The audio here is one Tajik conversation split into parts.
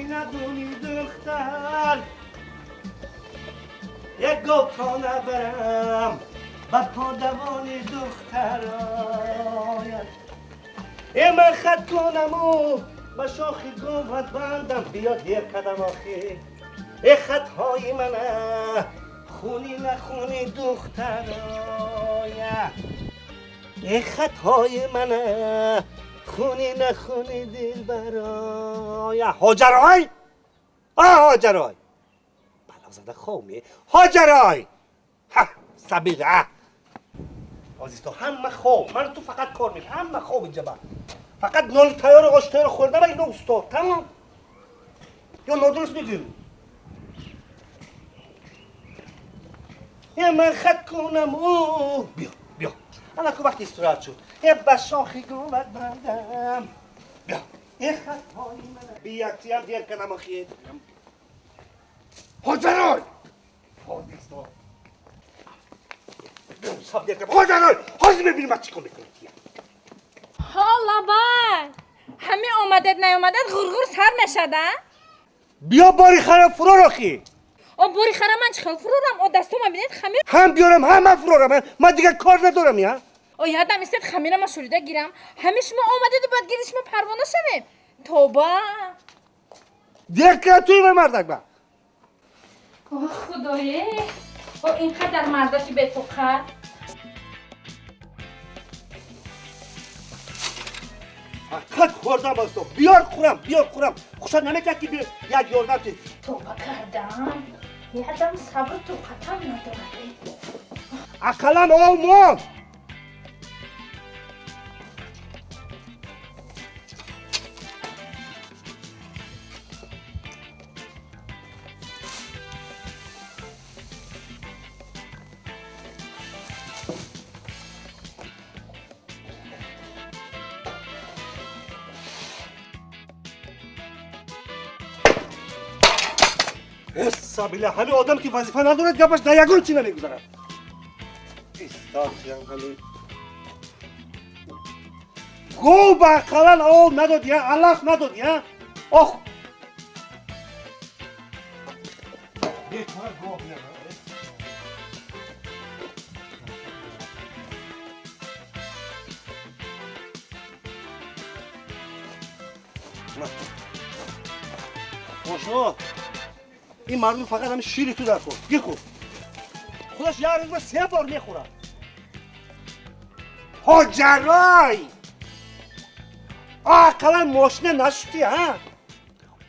надуни духтар як гов то набарам ба подавони духтароя э ман хат кунаму ба шохи говат бандам биё дер кардам охи э хатҳои мана хуни нахуни духтароя э хатҳои мана хуни нахуни дилбароя ҳоҷарой а ҳоҷарой балозада хоб ме ҳоҷарой ҳа сабира азиз то ҳама хоб ман ту фақат кор мекунӣ ҳама хоб инҷа ба фақат нони тайёру ош тайёр хӯрда ба ино устод тамом ё нодуруст мегӯем е ман хат кунам ӯ биё биё ана ку вақти истироҳат шуд е ба шохи говат бандам биё е хатҳои мана биятиям дер кардам охи ҳоҷарой ҳоҷарой ҳозир мебинем ман чӣ кор мекунам. Ҳо лабай ҳами омадед наомадед ғурғур сар мешад а? Биё бори хара фурор охи. О бори хара ман чӣ хел фурорам? О дастума бинед хамир. Ҳам биёрам ҳам ман фурорам ман дигар кор надорам я. О ядам истед хамира ман шурида гирам. Ҳами шумо омадеду бояд гири шумо парвона шавем. Тоба. Дер кара туи ман мардак ба. О худое. О ин қадар мардаши бетоқат. Фақат хӯрдам аз то. Биёр хӯрам, биёр хӯрам. Хушат намекард ки як ёрдам ти. Тоба кардам. Ядам сабр тоқатам надорад. Ақаллан ов мон. Сабила ҳами одам ки вазифа надорад гапаш дар ягон чи намегузарад. Истотиям ҳами. Гов ба ақаллан ов надод я, алаф надод я. Ох. Бечора гов я. Ошно. Ин мардум фақат ҳами шири ту дар кор. Гир хӯр. Худаш як рӯз се бор мехӯрад. Ҳоҷарой! Ақаллан мошина нашудӣ, ҳа?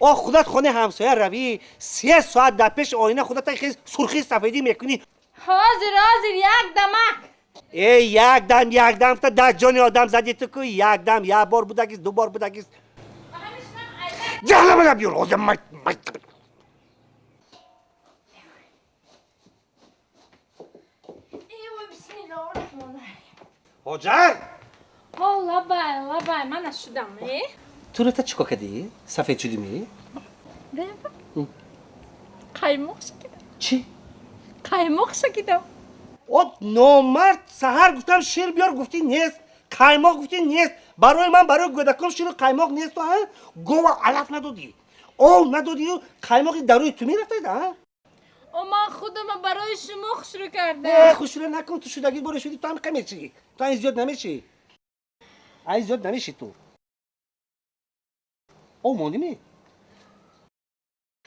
О худат хонаи ҳамсоя равӣ, 3 соат дар пеши оина худат хез сурхи сафедӣ мекунӣ. Ҳозир, ҳозир, як дамак. Э, як дам, як дам, та дар ҷони одам задӣ ту ку, як дам, як бор будагист, ду бор будагист. Ҷаҳла биёр, ҳозир май. Ҳоҷар! Ҳо лабай, лабай, ман нашудам, э? Ту рата чӣ кор кардӣ? Сафед шудӣ ми? Қаймоқ шакидам. Чӣ? Қаймоқ шакидам. О номард, саҳар гуфтам шир биёр, гуфтӣ нест. Қаймоқ гуфтӣ нест. Барои ман, барои гӯдаком ширу қаймоқ нест, а? Гова алаф надодӣ. Ов надодию қаймоқи дар рӯи ту мерафтад, а? О ман худама барои шумо хушрӯ кардам. Э, хушрӯ накун, ту шудагӣ боре шудӣ, ту ҳам мешӣ. Ту айн зиёд намешӣ. Айн зиёд намешӣ ту. Ов мондӣ ми?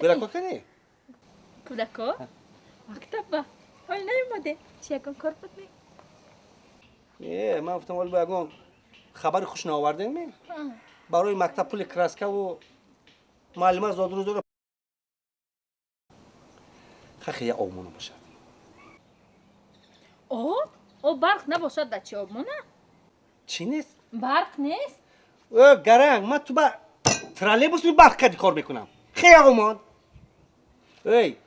Кӯдако кане? Кӯдако? Мактабба. Ҳол наёмаде. Чи ягон кор буд ми? Э, ман гуфтам ҳол бо ягон хабари хуш наовардем ми? Барои мактаб пули краскаву муаллима зодрӯз дора. Хахе я об мона бошад. Об? Об барқ набошад да чи об мона? Чӣ нест? Барқ нест? Э, гаранг, ман ту ба троллейбус ми барқ кади кор мекунам. Хе об мон. Эй,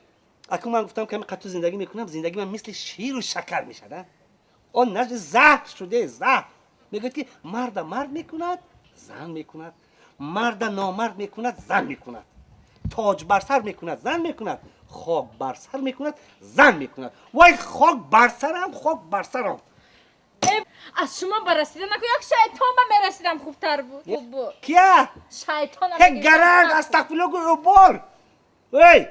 аку ман гуфтам ки қад ту зиндагӣ мекунам, зиндагӣ ман мисли ширу шакар мешад, а? Он нажди заҳр шуде, заҳр. Мегӯяд ки марда мард мекунад, зан мекунад. Марда номард мекунад, зан мекунад. Тоҷ бар сар мекунад, зан мекунад. Хок бар сар мекунад, зан мекунад. Вой хок бар сарам, хок бар сарам. Аз шумо барасида наку як шайтон ба мерасидам хубтар буд. Хуб буд. Кия? Шайтон. Гаранг астағфирулло гу обол. Эй!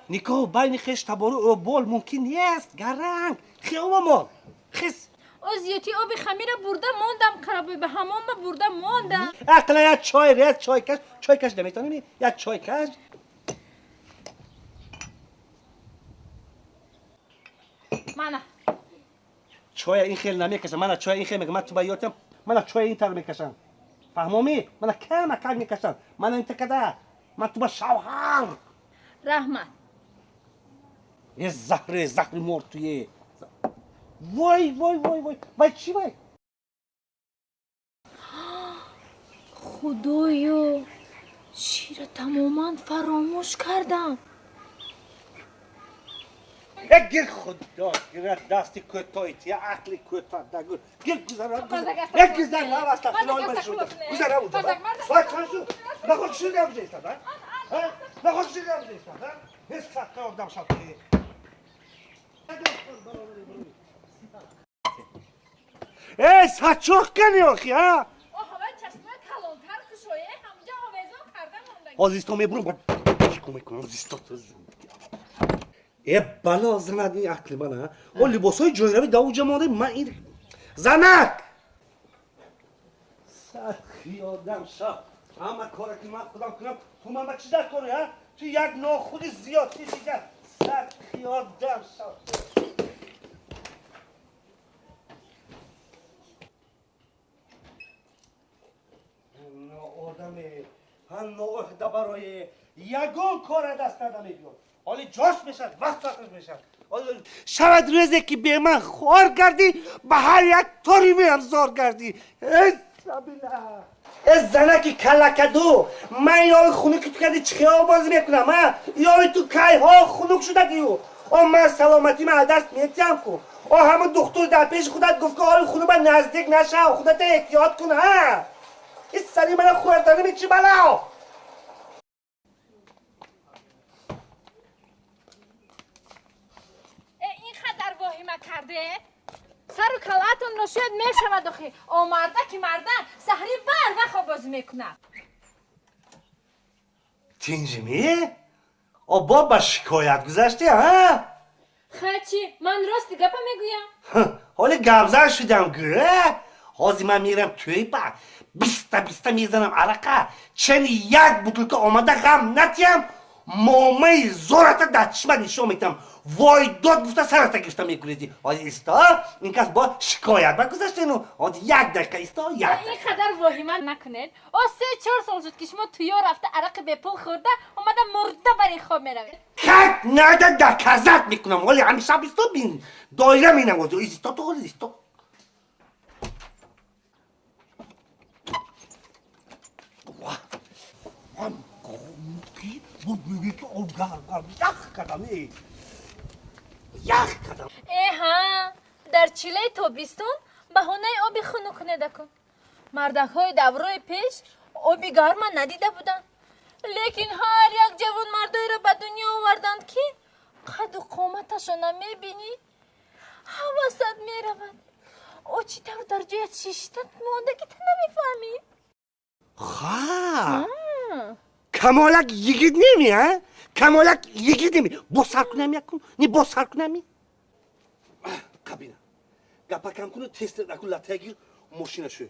Никоҳ байни хеш табору обол мумкин нест. Гаранг. Хеомон. Хис. О зиёти оби хамира бурда мондам, қарабой ба ҳамон ба бурда мондам. Ақла як чой рез, чой каш, чой каш наметонӣ? Як чой каш. Мана. Чоя ин хел намекашам, мана чоя ин хел мекашам, ман ту ба ёдам, мана чоя ин тар мекашам. Фаҳмомӣ? Мана кама кам мекашам. Мана ин такада. Ман ту ба шавҳар. Раҳмат. Е заҳре, заҳри мор туе. Вой, вой, вой, вой. Вай чӣ вай? Худоё, шира тамоман фаромӯш кардам. Гир худо, гирад дасти кӯтоҳи тия, ақли кӯтоҳ дагур. Гир гузара, гузара. Гузара, астағфирулло ман гузара унҷо. Вай чӣ шуд? Наход шир ям ҷеста, ҳа? Наход шир ям ҷеста, ҳа? Ҳеч саққа одам шав. Эй, сачоқ кани охи, ҳа? Оҳ, чашмои калонтар кушое, ҳамҷа овезон карда мондаги. Ҳозир исто мебурам, чӣ мекунам? Ҳозир исто. Э, бало занад ин ақли ман, ҳа? О либосҳои ҷойравӣ да уҷа монда, ман ин занак! Садхи одам шав. Ҳама коре ки ман худам кунам, ту ман ба чӣ дар кори, ҳа? Ту як нохуди зиёдти дигар. Садхи одам шав. Одаме, ҳам ноуҳда барои ягон кора даст нада мебиёд. Ҳоли ҷош мешавад, вақт мешавад. Шавад рӯзе ки бе ман хор гардӣ, ба ҳар як тори меам зор гардӣ. Э сабила! Э занаки калакаду, ман ёви хунуки ту кади чӣ хиёл бозӣ мекунам, а? Ёви ту кайҳо хунук шудагию. О ман саломатӣ ман аз даст метиҳам ку. О ҳамун духтур дар пеши худат гуфт ки оли хунук ба наздик нашав, худата эҳтиёт кун, ҳа? Ин сари мана хӯрданими чӣ бало? Ин қадар воҳима карде? Сару калаатонро шояд мешавад охи. О марда ки марда саҳри барвақт бозӣ мекунад. Тинҷимӣ? О бо ба шикоят гузаштӣ, ҳа? Хай чӣ, ман рости гапа мегӯям. Ҳоли гапзан шудам гӯ. Ҳозир ман мерам тӯйба, биста биста мезанам арақа, чани як бутылка омада ғам натиҳам, момаи зората дар чишмат нишон метиҳам. Вой дод гуфта сарата гирифта мекунеди. Ҳозир исто, ин кас бо шикоят ба гузаштену. Ҳозир як дақиқа исто, як. Ин қадар воҳима накунед. О 3-4 сол шуд ки шумо туё рафта арақи бепул хӯрда, омада мурда бар ин хоб меравед. Как надо доказать мекунам. Ҳоли ҳамеша исто бин. Доира менавозӣ. Исто ту ҳозир исто. Эҳа, дар чилаи тобистон баҳонаи оби хунук кунедакун. Мардакҳои даврои пеш оби гарма надида буданд. Лекин ҳар як ҷавонмардоеро ба дунё оварданд ки қаду қоматашона мебинӣ, ҳавасат меравад. О чӣ тавр дар ҷоят шишта монда ки ту намефаҳмӣ? Ха! Камолак йигит неми, а? Камолак йигит неми. Бо сар кунам якун? Не бо сар кунами? Кабина. Гапакам куну тест акун латагир мошина шу.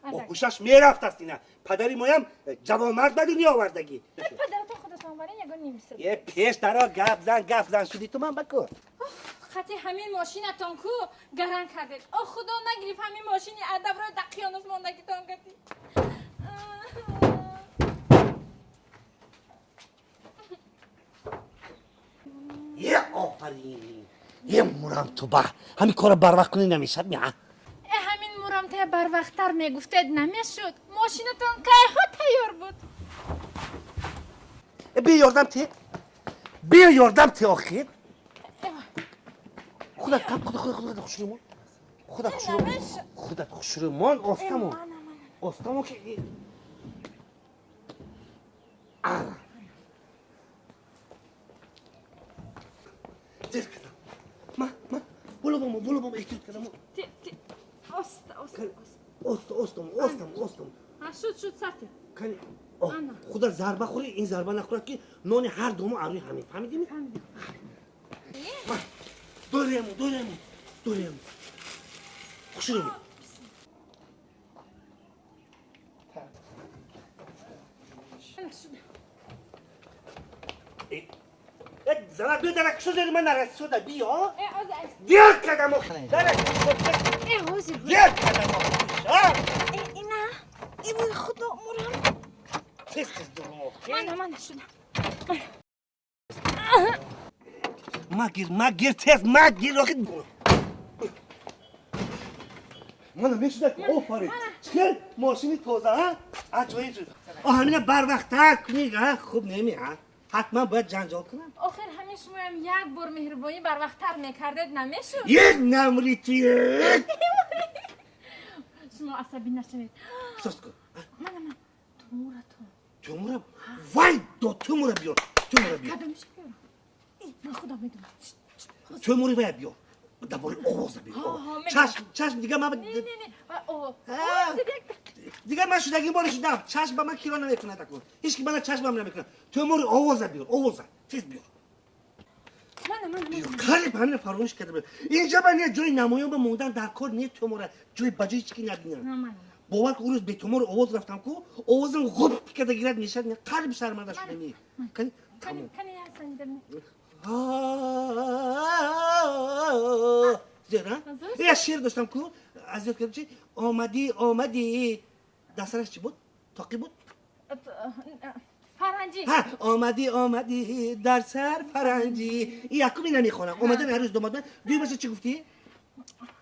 О ҳушаш мерафтаст ина. Падари моям ҷавонмард ба дунё овардаги. Падаратон худатон барин ягон нимсад. Е пеш даро гап зан, гап зан шуди ту ман баку. Хати ҳамин мошинатон ку гаран кардед. О худо нагирифт ҳамин мошини адабро дақиёнус мондагитон гати. Е офарин! Е мурам ту ба! Ҳамин корро барвақт кунӣ намешад ми, а? Э ҳамин мурамтая барвақттар мегуфтед намешуд. Мошинатон кайҳо тайёр буд. Э биё ёрдам те. Биё ёрдам те охир. Худат кап, худат, худат, худат хушрӯ мон. Худат хушрӯ мон. Худат хушрӯ мон, остамон. Остамон ки Дер кардам. Ма, ма, боло бомо, боло бомо, эҳтиёт кардам. Оста, оста, оста. Оста, остам, остам, остам. Шуд, шуд, сарте. Кани, худа зарба хӯри, ин зарба нахӯрад ки нони ҳар дому арӯи ҳамин. Фаҳмидӣ? Фаҳмидам. Дорему, дорему, дорему. Хушрӯ. Зана биё дарак шуд, ман нарасида биё. Дер кардам дарак. Дер кардам. Ина, ивой худо мурам. Тез тез дурмо. Мана, мана шудам. Магир, магир, тез магир, охи. Мана мешуда офарин. Чӣ мошини тоза, ҳа? Аҷоиб шуд. Ҳамина барвақттар кунӣ, ҳа? Хуб неми, ҳа? Ҳатман бояд ҷанҷол кунам. Охир ҳамин шумоям як бор меҳрубонӣ барвақттар мекардед, намешуд? Як намри ту. Шумо асабӣ нашавед. Сос кун. Мана ман тумуратон. Тумура? Вай, до тумура биёр. Тумура биёр. Кадомиша биёрам? Ман худам медонам. Тумури вая биёр. Дар бораи овоза биёр. Чашм, чашм дигар ман Не, не, не. Дигар ман шудагим бори шудам. Чашм ба ман киро намекунад акун. Ҳеч ки мана чашмам намекунад. Тумури овоза биёр, овоза. Тез биёр. Мана, мана, мана. Қариб ҳамина фаромӯш карда буд. Инҷа ба не ҷои намоён ба мондан дар кор не тумура. Ҷои ба ҷои ҳеч ки набинам. Бовар ку, рӯз бетумори овоз рафтам ку, овозам ғуб карда гирад мешад. Қариб шарманда шудам. Кани, тамом. Кани, ясанидам. Зера? Я шеър доштам ку, аз ёд кардам чи? Омадӣ, омадӣ. Дастараш чӣ буд? Тоқӣ буд? Фаранҷӣ. Ҳа, омадӣ, омадӣ, дар сар фаранҷӣ. Якум ина мехонам. Омадан ҳар рӯз домадман. Дуюмаша чӣ гуфтӣ?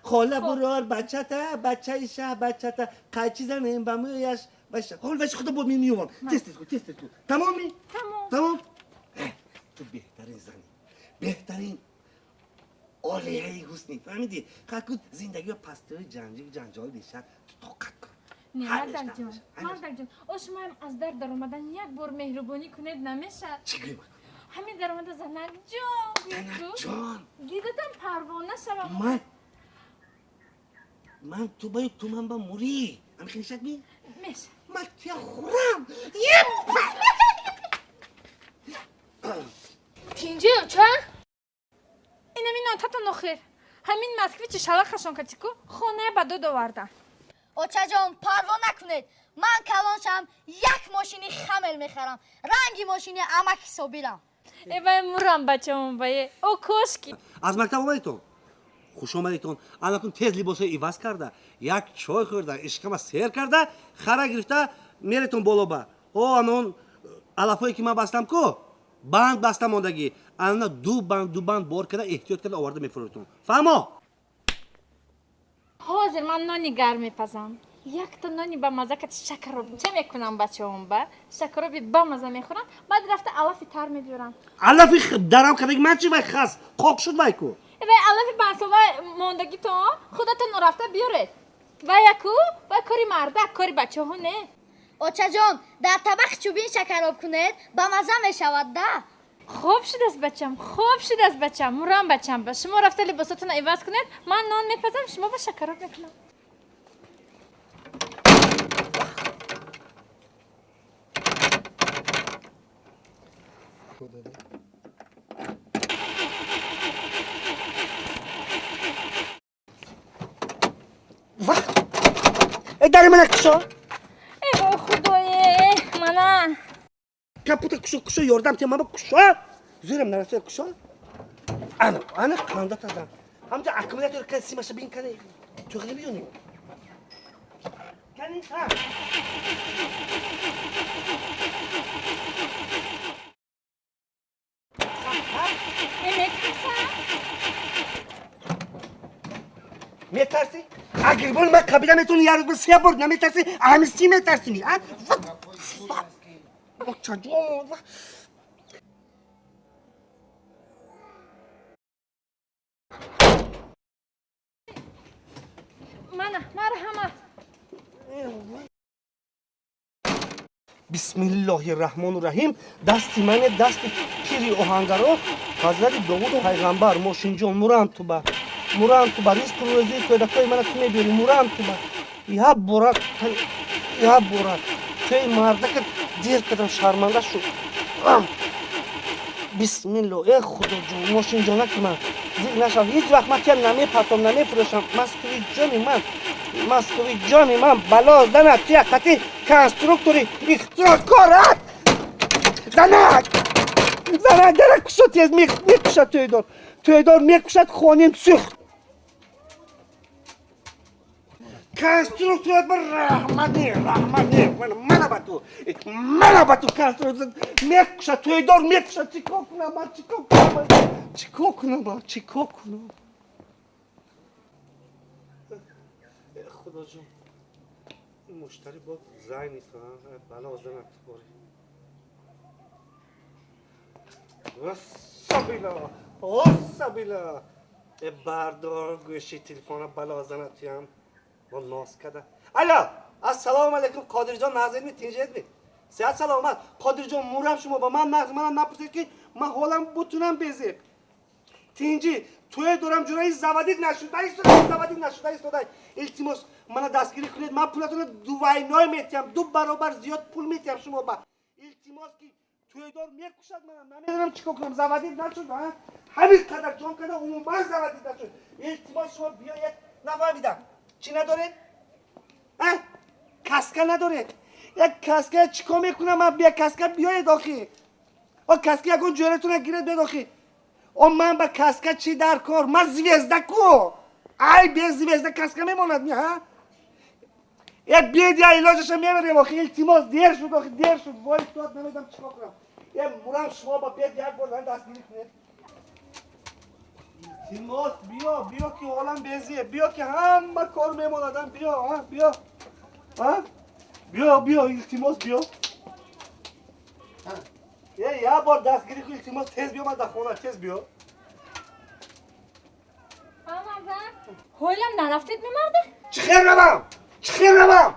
Хола бурор бачата, бачаи шаҳ бачата, қайчи занем ба мӯяш. Хол ваши худо бо меёвам. Тез тез кун, тез тез кун. Тамоми? Тамом. Тамом. Ту беҳтарин зани. Беҳтарин олияи ҳусни. Фаҳмидӣ? Қад зиндагиро пастиҳои ҷанҷол мешавад. Ту тоқат кун. Не, мардакҷон, мардакҷон, о шумоям аз дар даромадан як бор меҳрубонӣ кунед намешавад? Чӣ гӯем? Ҳамин даромада занакҷон. Занакҷон. Дидатам парвона шавам. Ман ту баи ту ман ба мурӣ. Ҳамин мешавад ми? Мешавад. Ман туя хӯрам. Тинҷи ча? Инами нотатон охир. Ҳамин москвичи шалақашон катику хонае ба дод овардан. Очаҷон, парво накунед. Ман калон шавам, як мошини хамел мехарам. Ранги мошини амак ҳисобирам. Э вай мурам бачаам бае. О кошки. Аз мактаб омадитон? Хуш омадитон. Анакун тез либосҳои иваз карда, як чой хӯрда, ишкама сер карда, хара гирифта меретон боло ба. О, анон алафҳое ки ман бастам ку, банд баста мондагӣ. Ана ду банд, ду банд бор карда, эҳтиёт карда оварда мефурӯтон. Фаҳмо? Ҳозир ман нони гарм мепазам. Якта нони ба маза кати шакароб ча мекунам бачаҳом ба? Шакароби ба маза мехӯрам, баъд рафта алафи тар мебиёрам. Алафи дарам кардаги ман чи вай хас? Қоқ шуд вай ку? Вай алафи панҷсола мондагитон худатон рафта биёред. Вай яку, вай кори мардак, кори бачаҳо не. Очаҷон, дар табақи чӯбин шакароб кунед, ба маза мешавад да? Хуб шудааст бачам, хуб шудааст бачам, мурам бачам ба. Шумо рафта либосотонро иваз кунед, ман нон мепазам, шумо ба шакароб мекунам. Вах! Э, дари мана кушо. Э, о худое, мана. Капута кушо, кушо, ёрдам те мама кушо. Зӯрам нарасоя кушо. Ана, ана қанда тазам. Ҳамҷа аккумулятор кан симаша бин кани. Туғри биёни. Кани, ҳа. Э, метарсам? Метарсӣ? Агар бор ман қабила метавонӣ як рӯз се бор наметарсӣ, ҳамисӣ метарсӣ. А? Очаҷон. Мана, марҳамат. Бисмиллоҳи раҳмону раҳим. Дасти мане, дасти пири оҳангаро, ҳазрати Довуду пайғамбар, мошинҷон, мурам ту ба. Мурам ту ба ризқу рӯзии кӯдакҳои мана ту мебиёрӣ, мурам ту ба. Я бора, я бора. Тӯи мардака дер кардам, шарманда шуд. Бисмилло, э худоҷон, мошинҷонаки ман зиқ нашав. Ҳеҷ вақт ман тиям намепартом, намефурӯшам. Москви ҷони ман, Москви ҷони ман, бало занад тия қати конструктори ихтироъкорат. Занак! Занак, занак кушод тез мекушад тӯйдор. Тӯйдор мекушад, хоним сӯхт. Конструктор ба раҳмат не, раҳмат не. Мана ба ту, мана ба ту конструктор мекушад, тӯйдор мекушад. Чӣ кор кунам ман, чӣ кор кунам? Чӣ кор кунам ман, чӣ кор кунам? Худоҷон, ин муштари бо зайни ту, бало занад ту бори. Вассабила, вассабила. Э бардор гӯши телефона, бало занад туям. Бо ноз када. Алло, ассалому алайкум, Қодирҷон, назирми, тинҷедми? Сиҳат саломат. Қодирҷон, мурам шумо ба ман нағз, манам напурсед ки ман ҳолам бутунам безеб. Тинҷи, тӯе дорам ҷураи заводид нашуда истода, заводид нашуда истода. Илтимос, мана дастгирӣ кунед, ман пулатонро дувайной метиҳам, ду баробар зиёд пул метиҳам шумо ба. Илтимос ки тӯйдор мекушад манам, намедонам чӣ кор кунам, заводид нашуд, ҳа? Ҳамин қадар ҷон кардам, умуман заводид нашуд. Илтимос, шумо биёед, нафаҳмидам. Чӣ надоред? А? Каска надоред? Як каска чӣ кор мекунам ман? Бия каска биёед охи. О каска ягон ҷӯратона гиред биёед охи. О ман ба каска чӣ дар кор? Ман звезда ку? Ай бе звезда каска мемонад ми, ҳа? Як биёед, я илоҷаша мебарем охи. Илтимос, дер шуд охи, дер шуд. Вой дод, намедонам чӣ кор кунам. Е мурам шумо ба биёед як бор ман дастгирӣ кунед. Илтимос, биё, биё ки ҳолам безие, биё ки ҳама кор мемонадам, биё, ҳа, биё. Ҳа? Биё, биё, илтимос, биё. Е, як бор дастгирӣ кун, илтимос, тез биё, ман дар хона, тез биё. Ҳолам нарафтед мемарда? Чӣ хел равам? Чӣ хел равам?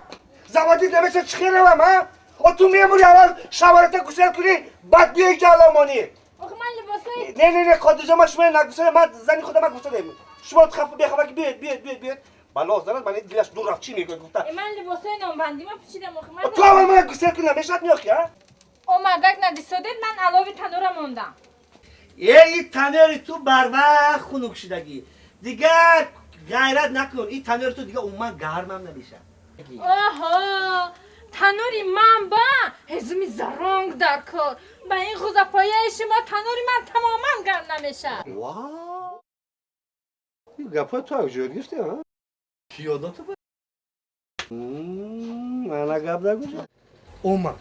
Заводид намеша, чӣ хел равам, ҳа? О ту мемури аввал шаварата гусел кунӣ, баъд биёи ҷаломонӣ. Охи ман либосои Не, не, не, Қодирҷон, ман шуморо нагусела, ман зани худам ман гуфта дем. Шумо хафа бехабар ки биёед, биёед, биёед, биёед. Бало занад, ман дилаш дур рафт, чӣ мегӯяд гуфта. Ман либосои номбандима пӯшидам, охи ман. Ту аввал мана гусел кунӣ, намешавад меохи, ҳа? О мардак надисодед, ман алови танура мондам. Э, ин танури ту барвақт хунук шудагӣ. Дигар ғайрат накун, ин танури ту дигар умуман гармам намешавад. Оҳо, танури ман ба ҳезуми заронг дар кор. Ба ин ғузапояи шумо танури ман тамоман гарм намешавад. Вау! Ин гапҳои ту аз ҷо гирифтӣ, ҳа? Кӣ ёдо ту? Мана гап дар куҷо? Омад.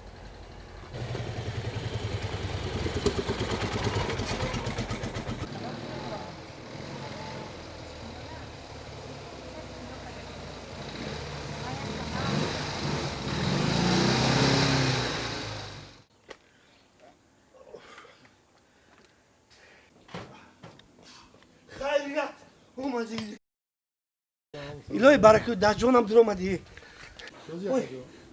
Хайрият, омадӣ. Илоҳи баракат, дар ҷонам дур омадӣ. Ой,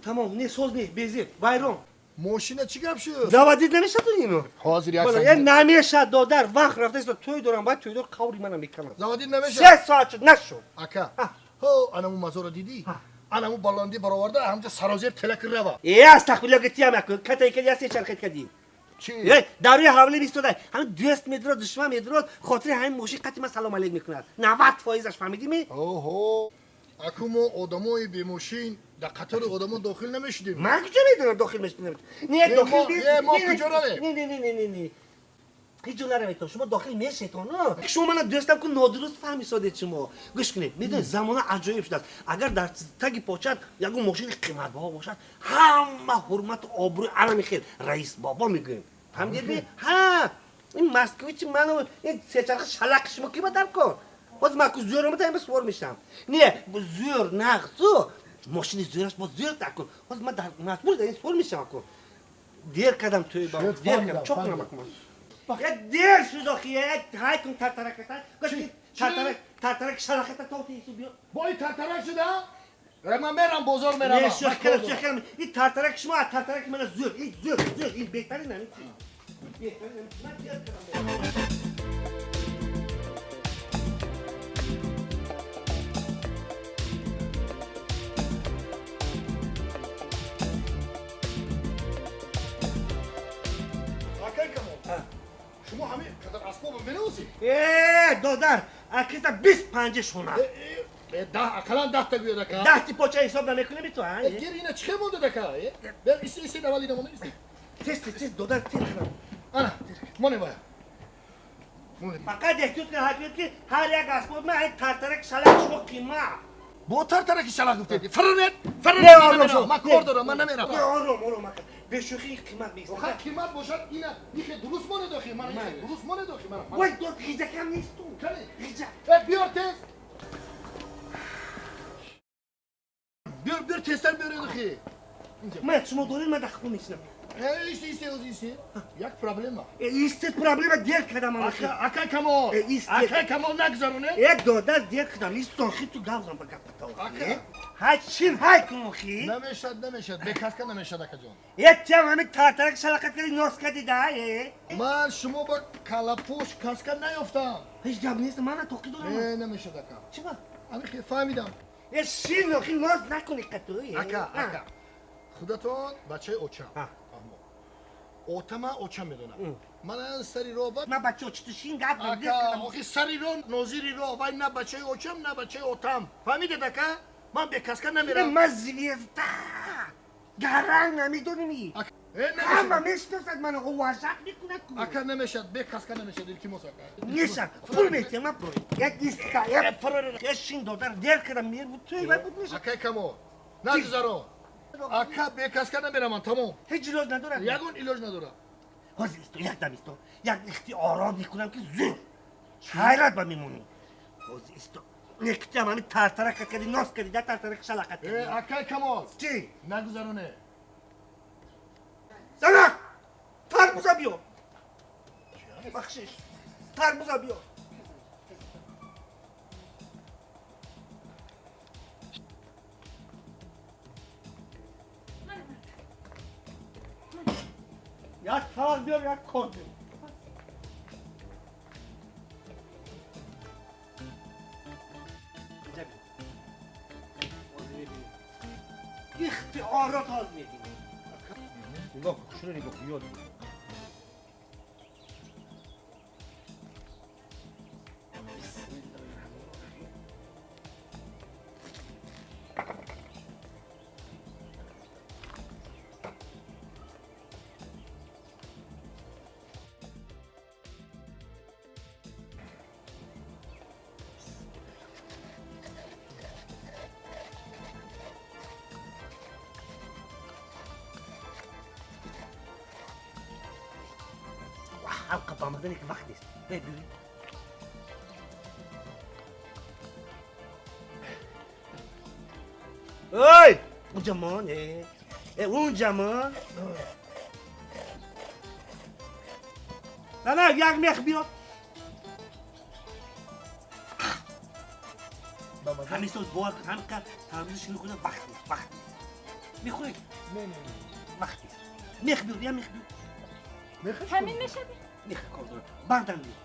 тамом, не соз не, безеб, вайрон. Мошина чӣ гап шуд? Заводид намешавад ино? Ҳозир як Бала, соат. е намешавад, додар, вақт рафта истода, тӯй дорам, баъд тӯйдор қаври мана меканад. Заводид намешавад? 3 соат шуд, нашуд. Ака, ҳо, анаму мазоро дидӣ? Анаму баландӣ бароварда, ҳамҷа сарозер телак рава. Е, астағфируллоҳ, ки тиям якун, катай кади, я се чархет кади. Чӣ? Е, дар рӯи ҳавлӣ истода, ҳамин дӯст медурад, душман медурад, хотири ҳамин мошин қати ман салом алейк мекунад. 90%-аш фаҳмидӣ ми? Оҳо, аку мо одамои бемошин дар қатори одамо дохил намешудем. Ман куҷо медонам дохил мешудем? Не, Не, дохил мо- нест. не, мо Не, куҷо равем? Не, не, не, не, не, не. Ҳеҷ ҷо наравед, шумо дохил мешед, оно. Шумо мана дӯстам ку нодуруст фаҳмисодед шумо. Гӯш кунед, медонед замона аҷоиб шудааст. Агар дар таги почат ягон мошини қиматбаҳо бошад, ҳама ҳурмату обрӯи ана мехел раис бобо мегӯем. Фаҳмидед ми? Ҳа, ин москвичи ману ин сечарха шалақи шумо ки ба дар кор? Ҳозир ман ку зӯр омада, ин сувор мешавам. Не, зӯр нағзу, мошини зӯраш бо зӯр такун. Ҳозир ман дар маҷбур дар ин сувор мешавам ку. Дер кардам тӯй ба. Шуд, Дер фаҳмидам, кардам, чо кунам фаҳмидам. акун? Я дер шуд охи, як ҳай кун тартарак, ҳай. Гӯш кун, тартарак, тартарак шалақата то тису биё. Бо ин тартарак шуда? Ман мерам бозор меравам. Не, шӯх кардам, шӯх кардам. Ин тартарак шумо, тартарак мана зӯр, ин зӯр, зӯр, ин беҳтарин ҳамин чиз. Беҳтарин ҳамин чиз. Ман дер кардам. Шумо ҳамин қадар асбобо менавозед? Э, додар, акита 25 шуна. Ақаллан 10 та гӯяд, ака. 10 ти поча ҳисоб намекунем ту, а? Гир, ина чӣ хел мондед, ака? Бер, иси, иси, аввал ина монда, иси. Тез, тез, тез, додар, тез. Ана, монем вая. Фақат эҳтиёт кунед, ки ҳар як асбоб ман тартарак шалақ шумо қимат. Бо тартараки шалақ гуфтед. Фаррет, Не, фаррет. ором шав. Ман кор дорам, ман намерам. Не, ором, ором, ака. Бешӯхӣ қимат меистад. Охир қимат бошад, ина ихе дуруст монед, охи, мана ихе дуруст монед, охи, мана. Вой, дод, ғиҷакам нест ту. Кани? Ғиҷак. Э, биёр тез. Биёр, биёр, тезтар биёред, охи. Ман шумо доред, ман дар хун мешинам. Э, иси, иси, ози, иси. Як проблема. Э, истед, проблема дер кардам ман. Ака, ака Камол. Э, истед. Ака Камол, нагзароне. Э, додар, дер кардам. Истон, хи ту гавзам ба гапата. Ака. Ҳай чин, ҳай кун, хи. Намешад, намешад. Бекаска намешад, акаҷон. Э, тиам ҳамин тартарак шалақат кардӣ, нос кардӣ да, э. Ман шумо ба калапӯш каска наёфтам. Ҳеҷ гап нест, ман тоқӣ дорам. Э, намешад, ака. Чӣ ба? Ҳамин хе фаҳмидам. Э, шин, охи, ноз накунӣ қату. Э. Ака, ака. Худатон бачаи очам. А. Фаҳмо. Отама очам медонам. Ман сари роҳ ба Ман бача очи ту шин гап ака, охи сари роҳ, нозири роҳ, вай на бачаи очам, на бачаи отам. Фаҳмидед, ака? Ман бекаска намерам. Ман звезда. Гаранг намедонӣ. Ака, э, Ҳама намешад. мешиносад мана, уважать мекунад ку. Ака, намешад, бекаска намешад, илтимос, ака. Неша, пул метиҳам, ман пул. Як иста, як як шин, додар, дер кардам, мер буд, туй вай буд меша. Акай Камол, нагузарон. Ака, бекаска намерам ман, тамом. Ҳеҷ илоҷ надорад. Ягон илоҷ надорам. Ҳозир исто, як дам исто. Як ихтиёрот мекунам ки зур. Ҳайрат ба мемонӣ. Ҳозир исто. Нектиам ҳамин тартарак кардӣ, нос кардӣ, да тартарак шалақат Э, кардӣ. акай Камол, Чӣ? нагузароне. Занак! Тарбуза биё. Бахшиш. Тарбуза биё. Як табақ биёр, як кор биёр. Инҷа биё. Ҳозир мебинӣ. Ихтиёрот ҳозир мебинӣ. Нигоҳ кун, хушро нигоҳ кун, ёд бигир. Ҳалқа ба омадане ки вақт нест. Бе, бибин. Ой! Унҷа мон, э. Э, унҷа мон. На, як мех биёр. Ҳамин соз бовар кун, ҳамин қадр тарбуза ширин хӯрда вақт нест, вақт нест. Мехӯрӣ? Не, не, не. Вақт нест. Мех биёр, я мех биёр. Мехаш? Ҳамин мешавӣ? Мех кор дорам. Баъдан биёр.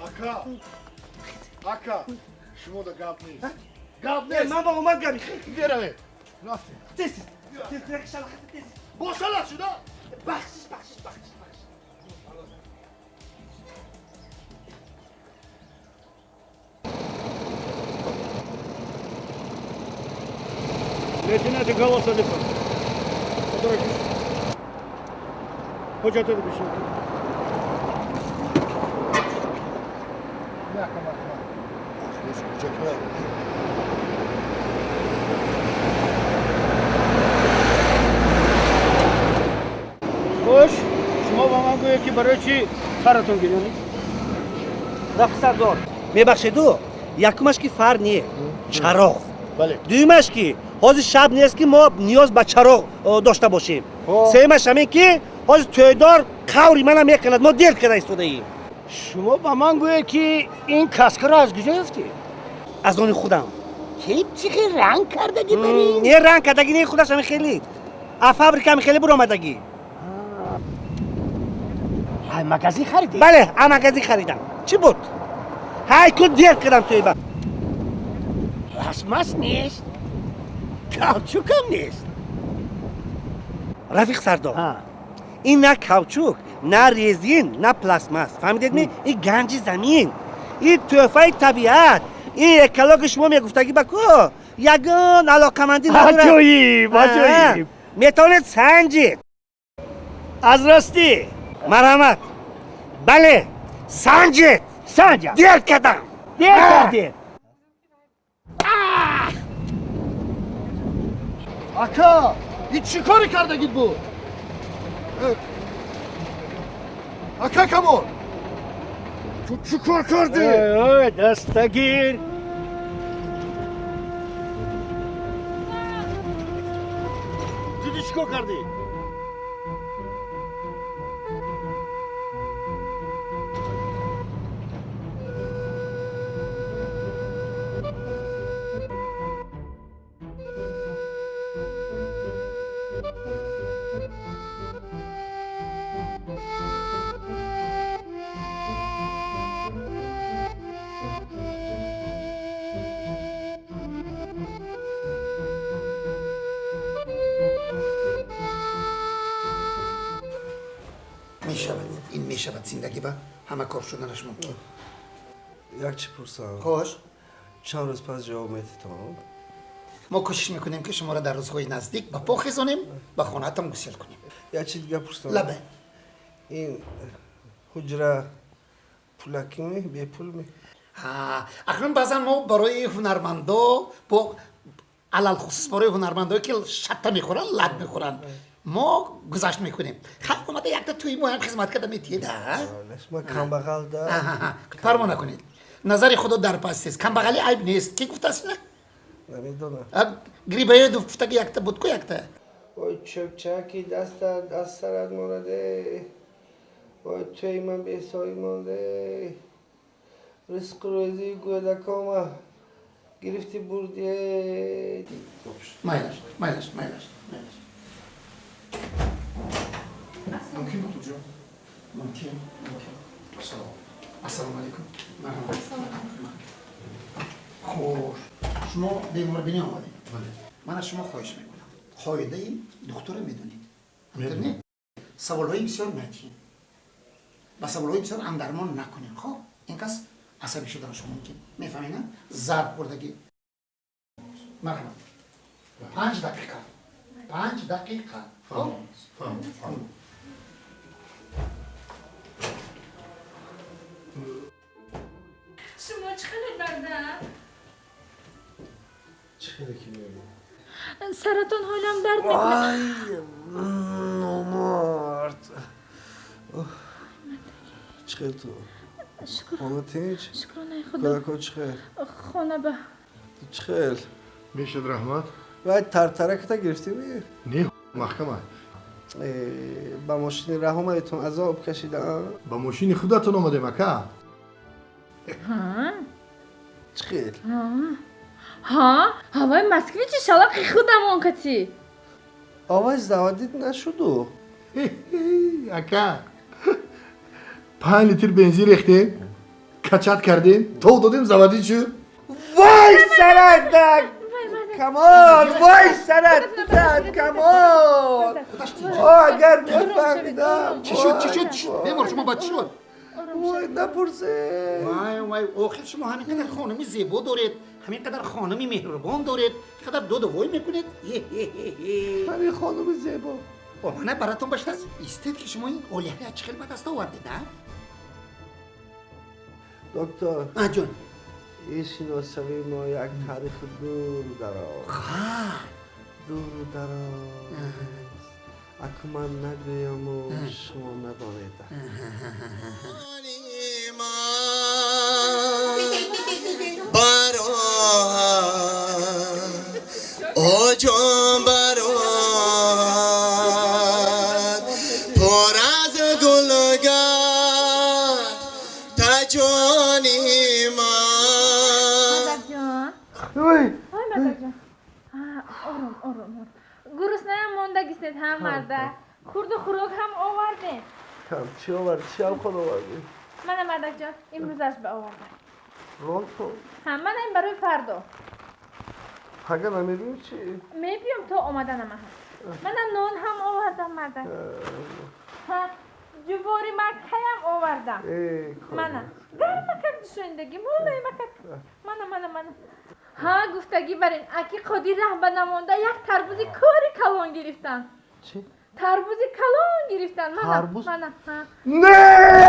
Ака, ака, шумо да гап нест. Гап Э, нест. ман ба омад гап. Беравед. Рафтем. Тез, тез. Тез, тез, шалақат, тез. Бо шалақ шуда? Бахшиш, бахшиш, бахшиш, бахшиш. Лейтенант Голос Алифов. Который ҳуҷҷатро бишин. Не, ака, марҳамат. Ҳуҷҷатҳоя. Хуш, шумо ба ман гӯед, ки барои чӣ фаратон гирёнед? Рафиқ сардор, мебахшеду, якумаш ки фар не, чароғ. Бале. Дуюмаш ки ҳозир шаб нест, ки мо ниёз ба чароғ дошта бошем. Хо. Сеюмаш ҳамин ки ҳозир тӯйдор Қаври мана мекунад, мо дер карда истодаем. Шумо ба ман гӯед, ки ин каскаро аз куҷо ёфтед? Аз они худам. Чӣ хел ранг кардагӣ барин? Не ранг кардагӣ, не, худаш ҳами хеле. А фабрика ҳами хеле буромадагӣ. Ай магазин харидед? Бале, а магазин харидам. Чӣ буд? Ҳай ку дер кардам туи ба. Пластмасс нест, каучукам нест. Рафиқ Сардор, ин на каучук, на резин, на пластмасс. Фаҳмидед ми? Ин ганҷи замин, ин тӯҳфаи табиат, ин экологи шумо мегуфтагӣ ба ку ягон алоқамандӣ надорад. Аҷоиб, аҷоиб. Метавонед санҷид. Аз ростӣ? Марҳамат. Бале, санҷид. Санҷам. Дер кардам. Дер кардед. Ака, ин чӣ коре кардагит буд? Ака Камол, ту чӣ кор кардӣ? Ой, дастагир. Диди чӣ кор кардӣ? Мешавад, ин мешавад, зиндагӣ ба ҳама кор шуданаш мумкин. Як чӣ пурсам? Хош. Чанд рӯз пас ҷавоб медиҳед? Мо кӯшиш мекунем, ки шуморо дар рӯзҳои наздик ба по хезонем, ба хонаатон гусел кунем. Як чи дига пурсам. Лабе. Ин ҳуҷра пулакӣ ми, бепул ми? Акнун баъзан мо барои ҳунармандо, бо алалхусус барои ҳунармандое ки шатта мехӯранд, лат мехӯранд, мо гузашт мекунем. Хай, омада якта тӯи моям хизмат карда метиҳед. Ма камбағал да. Парво накунед, назари худо дар паст аст. Камбағалӣ айб нест. Ки гуфтааст ина? Намедонам. Грибоедов гуфтаги якта буд ку якта. Ой, чӯбчаки дастат аз сарат монаде, ой, тӯи ман бесоӣ монде, ризқу рӯзии гӯдакома гирифти бурдие. Майлаш, майлаш, майлаш, майлаш. Мумкин, доктор ҷон? Мумкин, мумкин. Ассалому. Ассалому алайкум. Хуш, шумо беморбинӣ омадед? Бале. Ман аз шумо хоҳиш мекунам, қоидаи духтура медонед, не? Саволҳои бисёр надиҳед, ба саволҳои бисёр андармон накунед. Хоб, ин кас асабӣ шуданаш мумкин, мефаҳмед, на? Зарб хӯрдагӣ. Марҳамат, 5 дақиқа, 5 дақиқа. Хоб. Фаҳмам. Шумо чӣ хеле дарда? Чӣ хеле ки мебинӣ? Саратон ҳолам дард мекунад. Ай, номард! Чӣ хел ту? Шукр. Хона тинч? Шукронаи Худо. Кӯдакҳо чӣ хел? Хона ба. Ту чӣ хел? Мешад, раҳмат. Вай тартараката гирифтӣ? Не, маҳкама. Ба мошини раҳ омадетон, азоб кашидаам. Ба мошини худатон омадем, ака. Чӣ хел? Ҳа, ҳавои москвичи шалақи худамон кати. Овоз заводить нашуду? Ака, 5 литр бензин рехтем, качать кардем, тов додем, заводить шуд. Вой сарат, Камол, вой сарат, Камол. Агар мефаҳмидам. Чӣ шуд, чӣ шуд, чӣ шуд, бемор, шумо ба чӣ шуд? Вой, напурсе. Вай, вай, охир шумо ҳамин қадар хонуми зебо доред, ҳамин қадар хонуми меҳрубон доред, қадар доду вой мекунед. Ҳамин хонуми зебо. Мана баратон башта истед, ки шумо ин олиҳа чӣ хел ба даст овардед, а? Доктор. А, ҷон. Ин шиносавии мо як таърихи дуру дароз, дуру дароз. Аку ман нагӯяму шумо надонед. О ҷон, бароҳат пур аз гул. Ҷони ман. Мардакҷон. Ой. Ой, мардакҷон. Ором, ором, ором. Гуруснаям мондагистед ҳа, мардак. Хурду хӯрок ҳам овардем. Кам чӣ овард? Чӣ ҳам худ овардӣ? Мана, мардакҷон, имрӯзаш ба овардам. Рон ту. Ҳа, мана ин барои фардо. Пага намебиём чӣ? Мебиём, то омаданама ҳам. Мана нон ҳам овардам, мардак. Ҳа, ҷувори маккаям овардам. Мана гармакак душондагӣ молаймакак. Мана, мана, мана. Ҳа, гуфтагӣ барин, аки Қодир раҳ ба намонда як тарбузи кори калон гирифтан. Чӣ? Тарбузи калон гирифтан. Мана. Тарбуз? Мана, ҳа. Не!